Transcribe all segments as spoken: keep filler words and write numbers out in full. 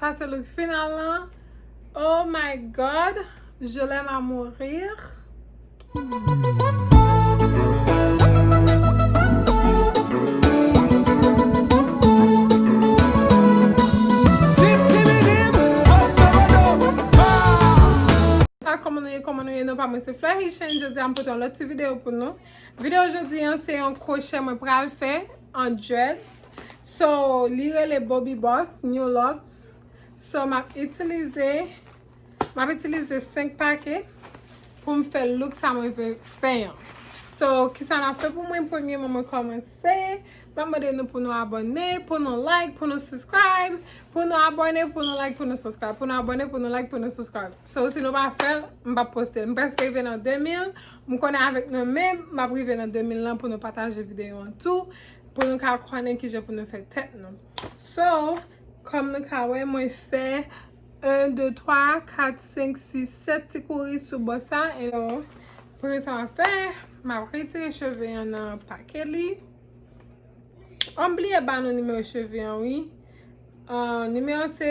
Sa se look final lan. Oh my God, je l'aime à mourir. Ah, kòman nou ye, kòman nou ye? Non pa mwen se Fleur Haitian. Jodi a m pote yon lòt ti videyo pou nou. Videyo jodi an se yon kwochè mwen pral fè an dreads. So, li rele Bobbi Boss New Locks. So, m ap itilize, m ap itilize senk pake pou m fè look sa mwen vle fè an. So, kisa n ap fè pou mwen? Premyèman, mwen kòmanse. M ap mande nou pou nou abòne, pou nou like, pou nou subscribe, pou nou abòne, pou nou like, pou nou subscribe, pou nou abòne, pou nou like, pou nou subscribe. So, si nou pa fè l, m p ap poste l. M prèske rive nan de mil. M konnen avèk nou menm, m ap rive nan de mil lan pou nou pataje videyo an tou, pou nou ka konnen kijan pou nou fè tèt nou. So, kòm nou ka wè, mwen fè en, de, twa, kat, senk, sis, sèt ti kouri sou bò sa. E premye sa m ap fè, m ap retire cheve an nan pake li. An bliye ba nou nimewo cheve an, wi. Ah, nimewo an se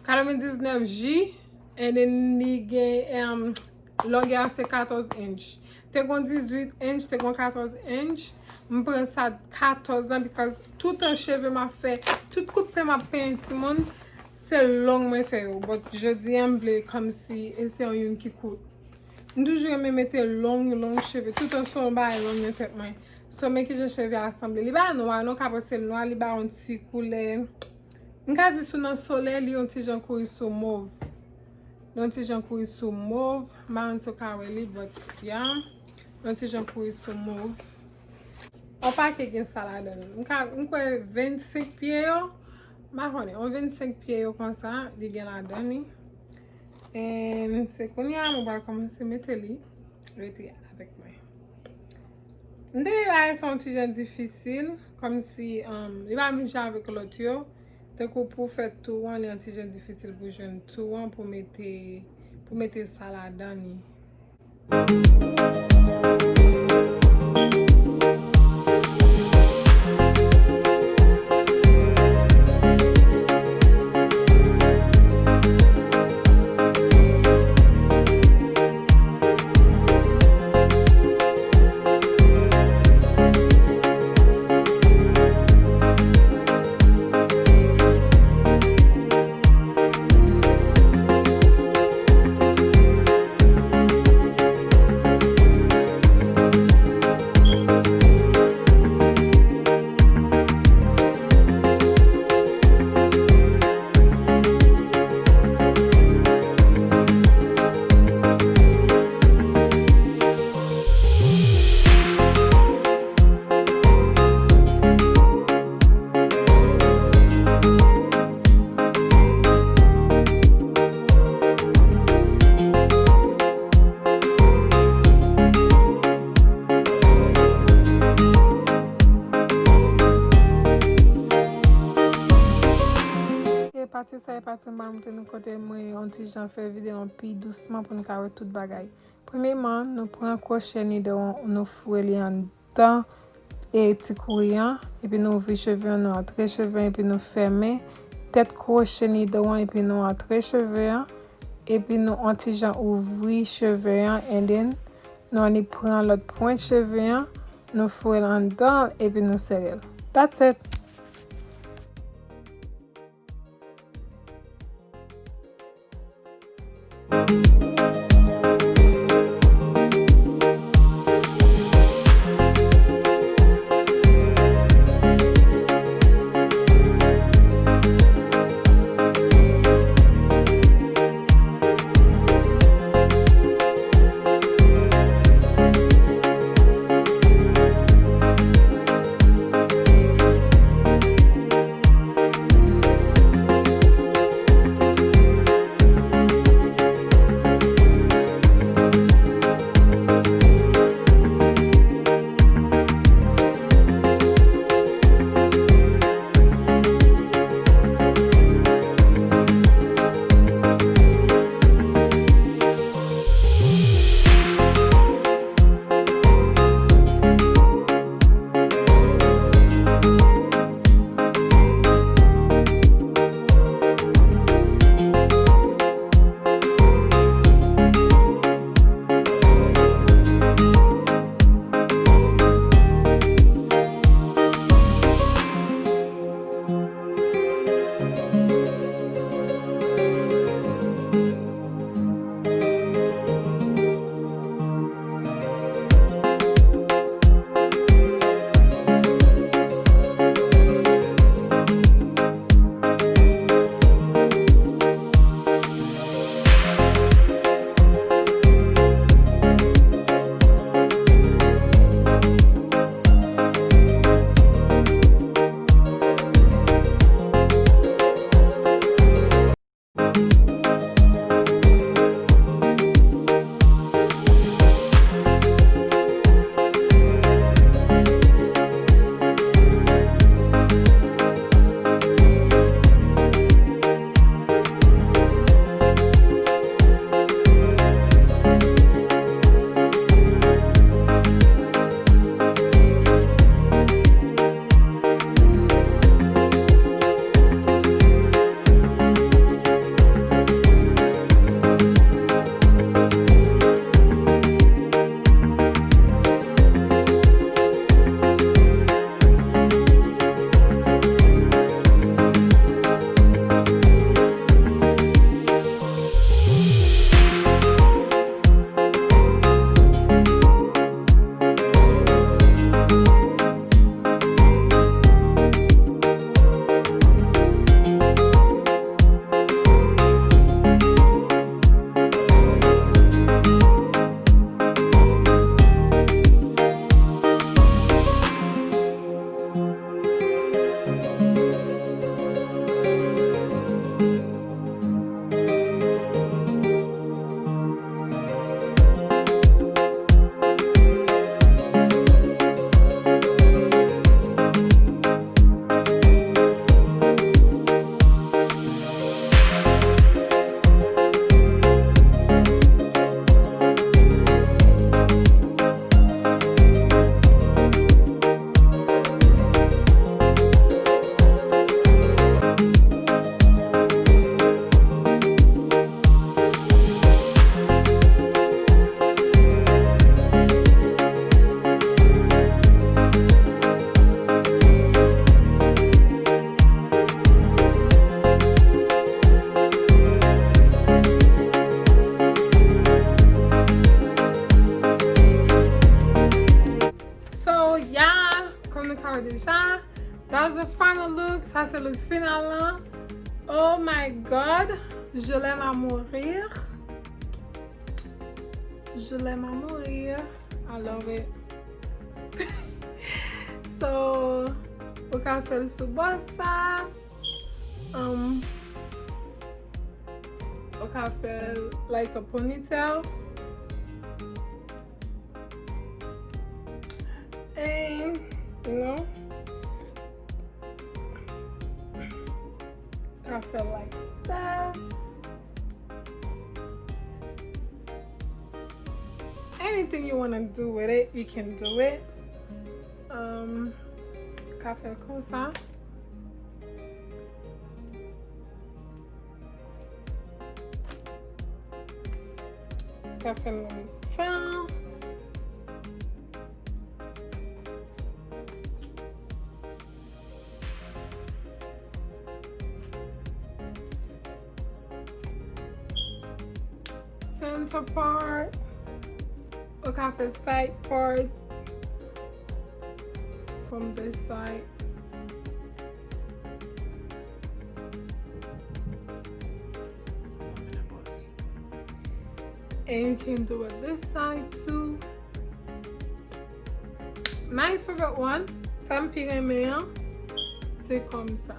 katrevendiznèf J, and then li gen, um, longè a se katòz inch. Te gon dizuit inch, te gon katòz inch. M pran sa katòz lan because toutan cheve m ap fè, tout kout pen m ap penyen timoun, se long mwen fè yo. But jodi a m vle kòmsi e se yon youn ki kout. M toujou renmen mete long, long cheve. Toutan se yon bagay long nan tèt mwen. So, men kijan cheve a sanble. Li pa nwa, non, ka panse l nwa, li ba yon ti koulè. M ka di sou nan solèy, li yon ti jan kouri sou mov. Li yon ti jan kouri sou mov. M pa konn si w ka wè li, but, yeah. Li yon ti jan kouri sou mov. Yon pake gen sa ladan l. M ka, m kwè vennsenk pye yo. M pa konnen. Yon vennsenk pye yo konsa, li gen ladan li. And se kounye a mwen pral kòmanse mete li. Rete avèk mwen. M te di bagay sa yon ti jan difisil, kòmsi, um, li pa menm jan avèk lòt yo. Tankou pou fè tou an, li yon ti jan difisil pou jwenn tou an, pou mete, pou mete sa ladan li. E pati sa e pati m pral montre nou kote mwen yon ti jan fè videyo an pi dousman pou n ka wè tout bagay. Premyeman, nou pran kwochè needle an, nou foure li anndan e ti kouri an, epi nou ouvri cheve an, nou antre cheve an, epi nou fèmen tèt kwochè needle an, epi nou antre cheve an, epi nou on ti jan ouvri cheve an, and then nou annik pran lòt pwent cheve an, nou foure l anndan, epi nou sere l. That's it! As a final look, sa se look final lan. Oh my God, je l'aime à mourir. Je l'aime à mourir. I love it. So, ou ka fè l sou bò sa. Um, ou ka fè l like a ponytail. And, you know, I feel like this. Anything you want to do with it, you can do it. Um, ka fè l konsa. Ka fè l nan fen. Center part. Ou ka fè side part from this side. And you can do it this side too. My favorite one, sa m pi renmen an, se kòm sa.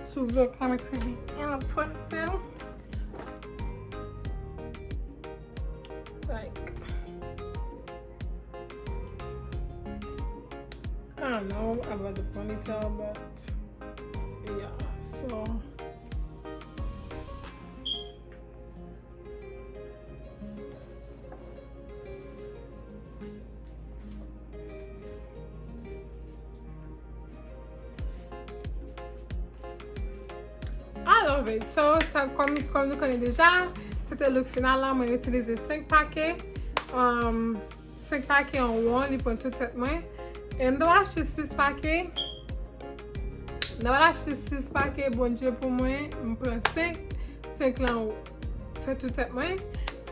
Si w vle w ka mete li an ponytail. Like, I don't know about the ponytail, but yeah, so. I love it. So, sa, kòm, kòm nou konnen deja, se te look final la, mwen itilize senk pake. Um, senk pake an won, li pran tout tèt mwen. E m t ap achte sis pake. M t ap achte sis pake, Bondye pou mwen, m pran senk. Senk lan fè tout tèt mwen.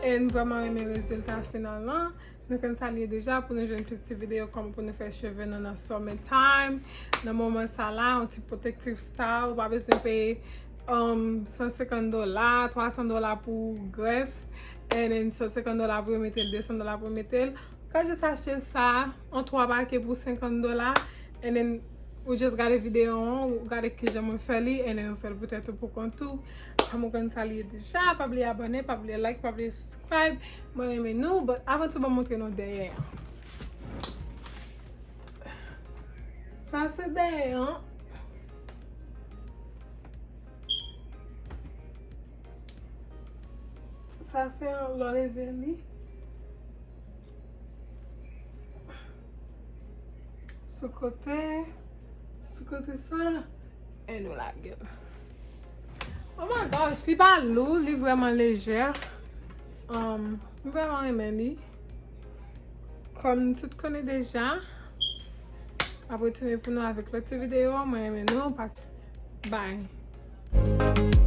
E m vrèman renmen rezilta final lan. Nou konn sa l ye deja, pou nou jwenn plis ti videyo kòman pou nou fè cheve nou nan summer time. Nan moman sa la, yon ti protective style, ou pa bezwen peye, um, san senkant dola, twa san dola pou grèf, and then san senkant dola pou yo mete l, de san dola pou yo mete l. Ou ka jis achte sa, an twa pake pou senkant dola, and then ou just gade videyo an, ou gade kijan mwen fè li, and then ou fè l pou tèt ou pou kont ou. Kòm ou konn sa l ye deja, pa bliye abòne, pa bliye like, pa bliye subscribe. Mwen renmen nou, but avan tou, ban m montre nou dèyè an. Sa se dèyè an. Sa se anlè leve li. Sou kote, sou kote sa, e nou lage l. Oh my gosh, li pa lou, li vrèman lejè. Um, m vrèman renmen li. Kòm nou tout konnen deja, m ap retounen pou nou avèk lòt ti videyo. Mwen renmen nou, pas, bye.